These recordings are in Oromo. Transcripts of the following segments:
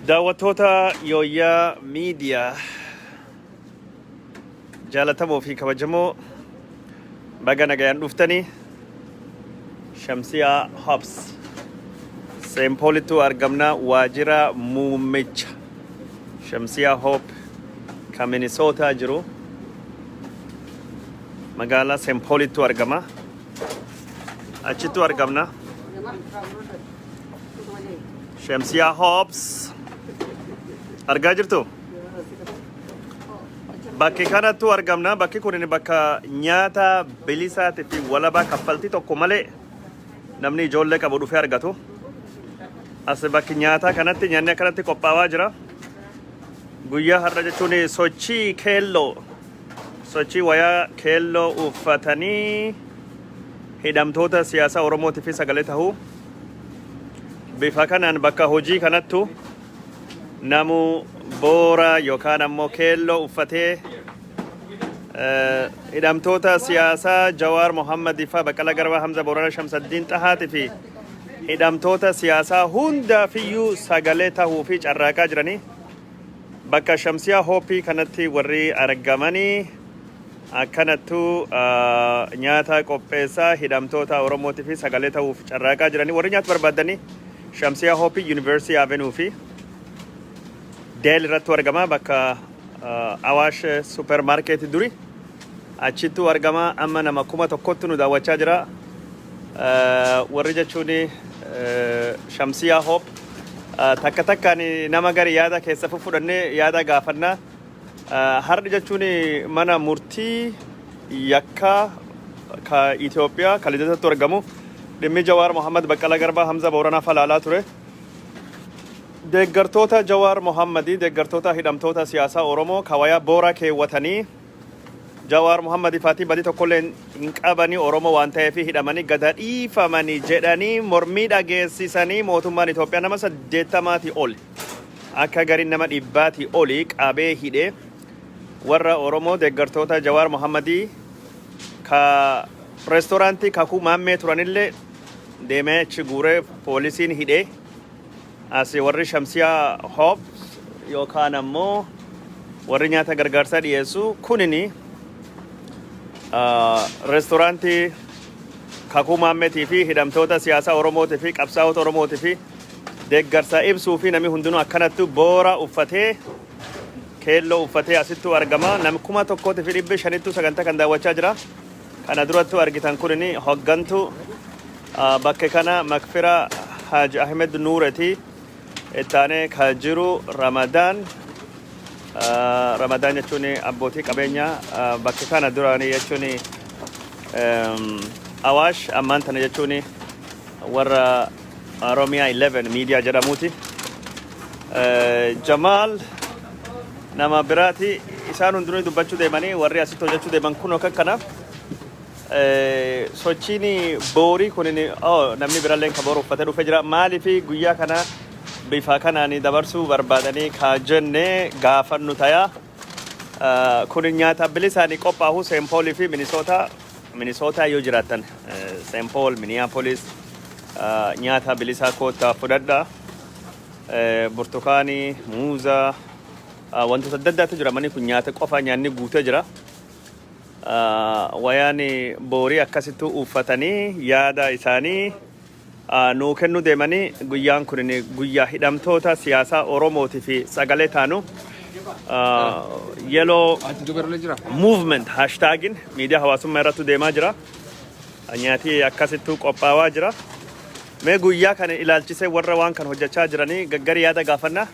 Daawwattoota Yooyyaa Miidiyaa jaalatamoo fi kabajamoo, baga nagayaan dhuftanii. Shamsiyaa Hops Seenpoolittuu argamna, waajjira muummicha Shamsiyaa Hoop kan Minisootaa jiru, magaalaa Seenpoolittuu argama, achittuu argamna. Shamsiyaa Hops argaa jirtu. Bakki kanattu argamna. Bakki kun bakka nyaata bilisaatii fi walabaa kaffaltii tokko malee namni ijoollee qabu dhufee argatu. As bakki nyaataa kanatti nyaanni akkanatti qophaa'aa jira. Guyyaa har'a jechuun sochii keelloo, sochii wayaa keelloo uffatanii hidhamtoota siyaasaa Oromootii fi sagalee tahuu, bifa kanaan bakka hojii kanattu namu boora yookaan ammoo keelloo uffatee hidhamtoota siyaasaa Jawaar Mohammadii fi Baqqalaa Garbaa, Hamza Boorana, Shamsaddiin Xahaatii fi hidhamtoota siyaasaa hundaafiyyuu sagalee tahuu fi carraaqaa jiranii. Bakka Shamsiyaa Hooppii kanatti warri argamanii akkanattu nyaata qopheessaa hidhamtoota Oromootii fi sagalee ta'uuf carraaqaa jiranii. Warri nyaata barbaadanii, Shamsiyaa Hooppii University Avenue fi Dale irratti argama, bakka Awaash Supermarket duri achittu argama. Amma nama 1000tti nu daawwachaa jira. Warri jechuun Shamsiyaa Hoop takka takkaan nama gari yaada keessa fudhannee yaada gaafannaa. Har'i jechuun mana murtii yakkaa ka Itoophiyaa ka Lidatatti argamu dhimmi Jawaar Mohammad, Baqqalaa Garbaa, Hamza Booranaa falaalaa ture. Deeggartoota Jawaar Mohammadii, deeggartoota hidhamtoota siyaasaa Oromoo kawayaa booraa keewwatanii Jawaar Mohammadii faatii badii tokkollee hin qabanii, Oromoo waan ta'eef hidhamanii gada dhiifamanii jedhanii mormii dhageessisanii, mootummaan Itoophiyaa nama 80-tii ol, akka gariin nama 100-tii oli qabee hidhee, warra Oromoo deeggartoota Jawaar Mohammadii ka reestooraantii Kakuu Maammee turanillee deemee achi guuree poolisiin hidhee. As warri Shamsiyaa Hoop yookaan ammoo warri nyaata gargaarsaa dhiyeessu kunini reestooraantii Kakuu Maammeetii fi hidhamtoota siyaasaa Oromootii fi qabsaa'ota Oromootii fi deeggarsa ibsuu fi namni hundinuu akkanatti boora uffatee, keelloo uffatee asittuu argama. Namni 1500-ttuu sagantaa kan daawwachaa jira. Kana durattuu argitan kunini hoggantuu bakka kana Makfira Haji Ahmed Nuureti. Ittaanee ka jiru Ramadaan. Ramadaan jechuun abbootii qabeenyaa bakka kana duraanii jechuun Awaash, ammaan tana jechuun warra Oromiyaa 11 miidiyaa jedhamuuti. Jamaal nama biraati. Isaan hundinuu dubbachuu deemanii, warri asitti hojjechuu deeman kun akka kana. Sochiin boorii kun, namni birallee ka boora uffatee dhufee jira. Maaliif guyyaa kana bifa kanaan dabarsuu barbaadanii ka jenne gaafannu tayaa. Kun nyaata bilisaanii qophaa'u Saint Paulii fi Minisootaa. Minisootaa yoo jiraattan, Saint Paul, Minneapolis, nyaata bilisaa koottaa fudhadha. Burtukaanii, muuza, wantoota adda addaatu jira. Manni kun nyaata qofa, nyaanni guutee jira. Wayaan boorii akkasitti uffatanii yaada isaanii nuu kennuu deemanii. Guyyaan kun guyyaa hidhamtoota siyaasaa Oromootii fi sagalee taanu, Yellow Movement hashtagin miidiyaa hawaasummaa irratti deemaa jira. Nyaati akkasittuu qophaawaa jira. Mee guyyaa kana ilaalchisee warra waan kan hojjechaa jiranii gaggari yaada gaafanna.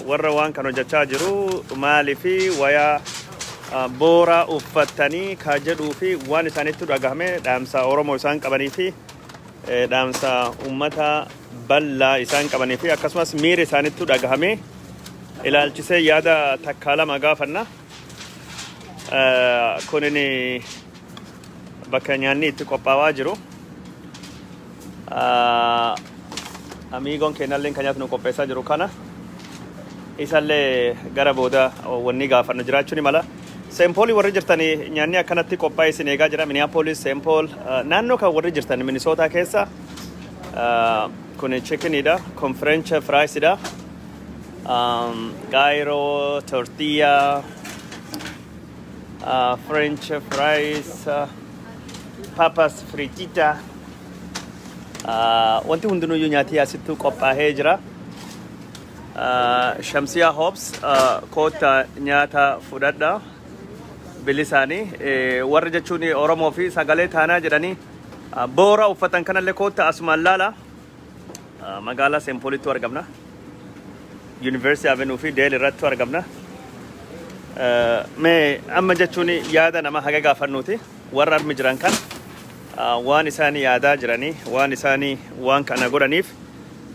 Warra waan kan hojjechaa jiru maaliifi wayaa booraa uffatanii ka jedhuu fi waan isaanitti dhagahame, dhaamsa Oromoo isaan qabanii fi dhaamsa uummata bal'aa isaan qabanii fi akkasumas miira isaanitti dhagahame ilaalchisee yaada takkaa lama gaafanna. Kunin bakka nyaanni itti qophaawaa jiru. Amiigoon keenyallee kan nyaata nu qopheessaa jiru kana. Isallee gara booda wanni gaafannu jiraachuu ni mala. Saint Paul warri jirtan nyaanni akkanatti qophaa'ee isin eegaa jira. Minneapolis, Saint Paul, naannoo kan warri jirtan Minnesota keessa Kun chickeniidha. Kun French friesidha. Gyro, tortilla, French fries, papas fritita. Wanti hundinuyyuu nyaatii asittuu qophaa'ee jira. Shamsiyaa Hobbs, koota nyaata fudhadha. Bilisaanii warri jechuun Oromoo fi sagalee taanaa jedhanii boora uffatan kanallee koota asumaan laala. Magaalaa Saint Paulitti argamna. University Avenue fi Dale irratti argamna. Mee amma jechuun yaada nama haga gaafannuuti warra armi jiran kan waan isaanii yaadaa jiranii, waan isaanii waan kana godhaniif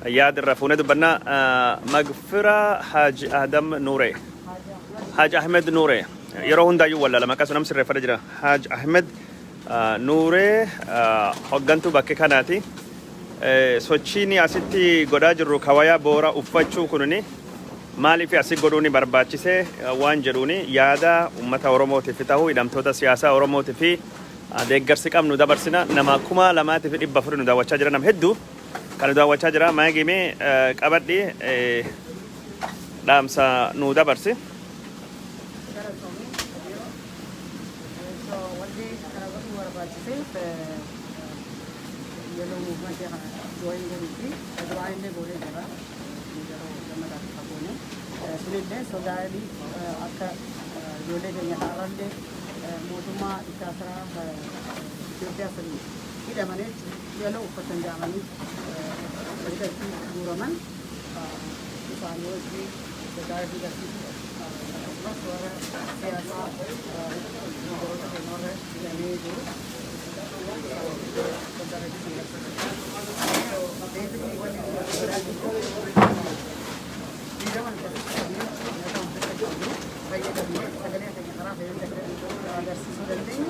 yaada irra fuunee dubbannaa. Magfira Haji Adam Nuure, Haji Ahmed Nuure, yeroo hundaayyuu wallaala maqaa sun, nam sirreeffadha jira. Haji Ahmed Nuure hoggantuu bakkee kanaati. Sochiin asitti godhaa jirru kawayaa boora uffachuu kunini maaliif asi godhuuni barbaachise waan jedhuuni, yaada ummata Oromootiif ta'u, hidhamtoota siyaasaa Oromootiif fi deeggarsi qabnu dabarsina. Nama 2400 nu daawwachaa jira, nama hedduu kan nu daawwachaa jira. Maagimee qabadhi, dhaamsa nu dabarsi. Galatoomii yeroo so wanti kana godhuu barbaachiseef yeroo movementii kana join godhuu fi duraan illee goonee jira, yeroo gammadaaf goone sunillee sodaadii akka ijoollee keenya haarallee mootummaa diktaatoraa Itoophiyaa sanii hidhamanii yellow uffatan jedhamanii hidhatti guuraman isaanii wajjin sodaadii agarsiisu, akkasumas warra siyaasaa leaderoota keenya warra hidhamee jiru solidarity kan agarsiisu. So basically wanni godhaa jirru freedom qabnu, qabnu fayyadamnee sagalee keenya karaa fayyadamee agarsiisuu dandeenyu.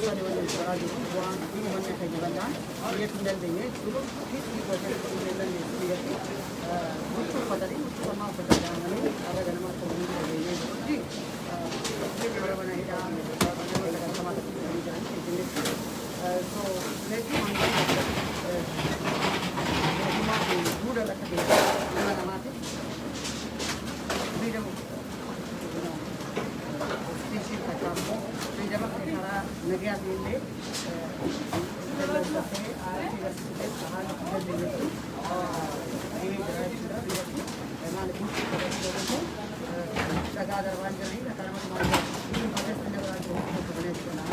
Sani wanni godhaa jirru bu'aan uummanni keenya bal'aan biyyatti hin dandeenye jechuudha. Peacefully hin dandeenye biyyatti huccuu uffatanii, huccuu ammaa uffatan jedhamanii har'a ganama akka waliin dhageenyee jirutti bara mana hidhaa nama 90 tokko jiran Finfinneetti. So jechuun hanga mootummaa kun duudha akka ta'e nama namaatiif freedom of speech takka immoo freedom akka karaa nagayaatiin illee dallanfatee aartii agarsiisuu haala dandeenyetti gahee jira jechuudha biyyatti. Maaliif huccuu uffatanii dhagaa darbaan jiranii akka namatti maal protest illee godhaa jiru, uffatanii jechuudha.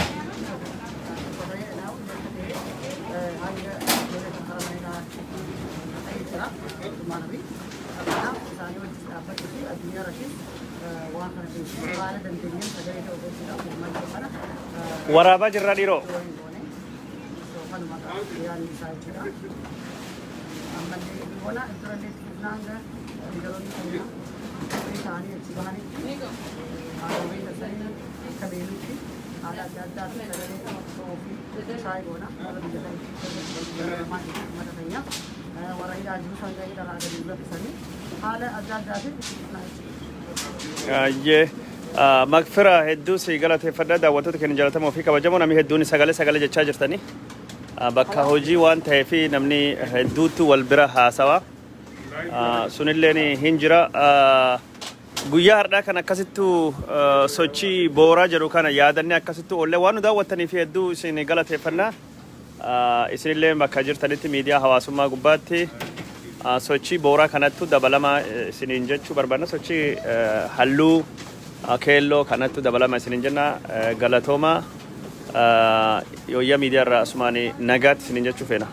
Uffatanii dhagaa'u jecha ta'ee hanga ijoollee kan karaa mana ta'ee jira mootummaan abii. Kanaaf isaanii wajjin dhaabbachuu fi addunyaa irratti waan kana beeksisuu haala dandeenyeen sagalee ta'uu gochuudhaaf uummata kana Waraabaa jirra dhiiroo. Join goone. So kanuma yaadni isaa jechuudha. Ammallee bona durallee itti fufnaa hanga leaderoonni keenya firii ta'anii achi bahanitti, haala beela akka beelutti haala adda addaa fi sagalee ta'uu fi shaayii goona warra biyya keenya uummata keenya warra hidhaa jiru san gahee dharraa gadi laffisanii haala adda addaatiin itti fufnaa jechuudha. Ayyee. Magfira, hedduu si galateeffadha. Daawwattoota keenya jaallatamoo fi kabajamoo, namni hedduun sagalee sagalee jechaa jirtanii. Bakka hojii waan ta'eef namni hedduutu wal bira haasawa. Sunilleen hin jira. Guyyaa har'aa kan akkasittu sochii booraa jedhu kana yaadannee akkasittu oollee waan nu daawwattaniif hedduu isin galateeffannaa. Isinillee bakka jirtanitti miidiyaa hawaasummaa gubbaatti sochii booraa kanattu dabalama isiniin jechuu barbaanna. Sochii halluu keelloo kanattu dabalama isiniin jenna. Galatooma, yooyyaa miidiyaa irraa asumaan nagaatti isiniin jechuu feena.